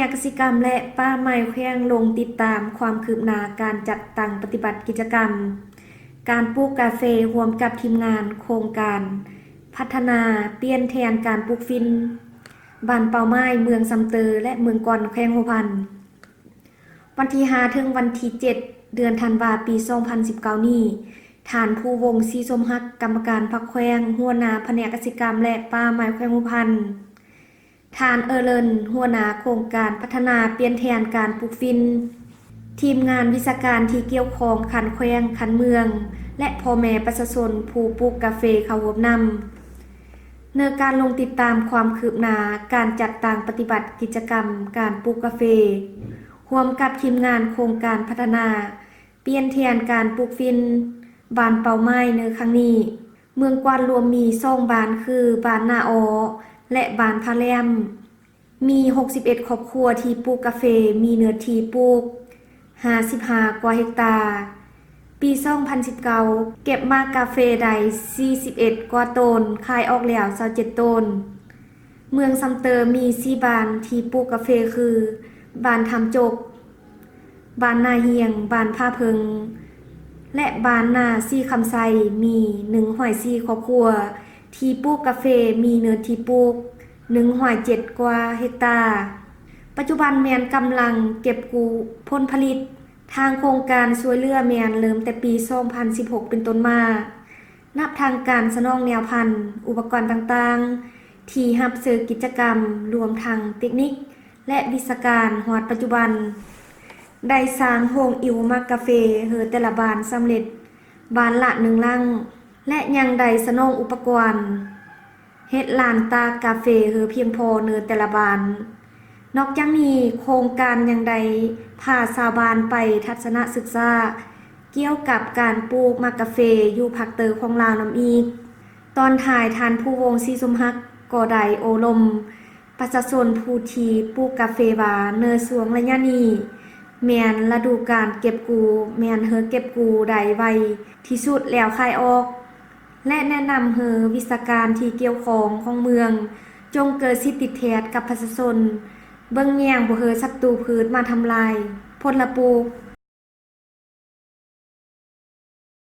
ນະກະສິກຳ ແລະ ປ່າໄມ້ແຂວງລົງຕິດຕາມຄວາມຄືບໜ້າການຈັດຕັ້ງປະຕິບັດກິດຈະກຳການປູກກາເຟ ຮ່ວມກັບທີມງານໂຄງການພັດທະນາປ່ຽນແທນການປູກຝິ່ນ ບ້ານເປົ້າໝາຍ ເມືອງຊຳເຕີ ແລະ ເມືອງກອນ ແຂວງຫົວພັນ. ວັນທີຫ້າ ເຖິງວັນທີເຈັດ ເດືອນທັນວາ ປີສອງພັນສິບເກົ້ານີ້, ທ່ານ ພູວົງ ສີສົມຮັກ ກຳມະການພັກແຂວງ, ຫົວໜ້າພະແນກກະສິກຳ ແລະ ປ່າໄມ້ແຂວງຫົວພັນ, ທ່ານ ເອີເລີນ ຫົວໜ້າໂຄງການພັດທະນາປ່ຽນແທນການປູກຝິ່ນ, ທີມງານວິຊາການທີ່ກ່ຽວຂ້ອງຂັ້ນແຂວງ, ຂັ້ນເມືອງ ແລະ ພໍ່ແມ່ປະຊາຊົນຜູ້ປູກກາເຟເຂົ້າຮ່ວມນຳ. ໃນການລົງຕິດຕາມຄວາມຄືບໜ້າການຈັດຕັ້ງປະຕິບັດກິດຈະກຳການປູກກາເຟ ຮ່ວມກັບທີມງານໂຄງການພັດທະນາປ່ຽນແທນການປູກຝິ່ນ ບ້ານເປົ້າໝາຍໃນຄັ້ງນີ້, ເມືອງກວານລວມມີສອງບ້ານ ຄື ບ້ານນາອໍ ແລະ ບ້ານຜາແຫຼມ, ມີຫົກສິບເອັດຄອບຄົວທີ່ປູກກາເຟ, ມີເນື້ອທີ່ປູກ ຫ້າສິບຫ້າກວ່າເຮັກຕາ. ປີສອງພັນສິບເກົ້າ ເກັບໝາກກາເຟໄດ້ສີ່ສິບເອັດກວ່າໂຕນ, ຂາຍອອກແລ້ວຊາວເຈັດໂຕນ. ເມືອງຊຳເຕີມີສີ່ບ້ານທີ່ປູກກາເຟ ຄື ບ້ານທຳຈົກ, ບ້ານນາຮຽງ, ບ້ານຜາເຜິ້ງ ແລະ ບ້ານນາສີຄຳໄຊ, ມີໜຶ່ງຮ້ອຍສີ່ຄອບຄົວທີ່ປູກກາເຟ, ມີເນື້ອທີ່ປູກໜຶ່ງຮ້ອຍເຈັດກວ່າເຮັກຕາ. ປັດຈຸບັນແມ່ນກຳລັງເກັບກູ້ຜົນຜະລິດ. ທາງໂຄງການຊ່ວຍເຫຼືອແມ່ນເລີ່ມແຕ່ປີສອງພັນສິບຫົກເປັນຕົ້ນມາ, ນັບທັງການສະໜອງແນວພັນ, ອຸປະກອນຕ່າງໆທີ່ຮັບໃຊ້ກິດຈະກຳ, ລວມທັງເຕັກນິກ ແລະ ວິຊາການ, ຮອດປັດຈຸບັນ ໄດ້ສ້າງໂຮງອິ້ວໝາກກາເຟໃຫ້ແຕ່ລະບ້ານສຳເລັດບ້ານລະໜຶ່ງຫຼັງ ແລະ ຍັງໄດ້ສະໜອງອຸປະກອນ ເຮັດລານຕາກກາເຟໃຫ້ພຽງພໍໃນແຕ່ລະບ້ານ. ນອກຈາກນີ້, ໂຄງການຍັງໄດ້ພາຊາວບ້ານໄປທັດສະນະສຶກສາກ່ຽວກັບການປູກໝາກກາເຟຢູ່ພາກໃຕ້ຂອງລາວນຳອີກ. ຕອນທ້າຍ, ທ່ານ ພູວົງ ສີສົມຮັກ ກໍໄດ້ໂອ້ລົມປະຊາຊົນຜູ້ທີ່ປູກກາເຟວ່າ ໃນຊ່ວງໄລຍະນີ້ແມ່ນລະດູການເກັບກູ້, ແມ່ນໃຫ້ເກັບກູ້ໄດ້ໄວທີ່ສຸດແລ້ວຂາຍອອກ. ແລະ ແນະນຳໃຫ້ວິຊາການທີ່ກ່ຽວຂ້ອງຂອງເມືອງ ຈົ່ງເກີດສິດຕິດແທດກັບປະຊາຊົນ, ເບິ່ງແຍງບໍ່ໃຫ້ສັດຕູພືດມາທຳລາຍຜົນລະປູກ.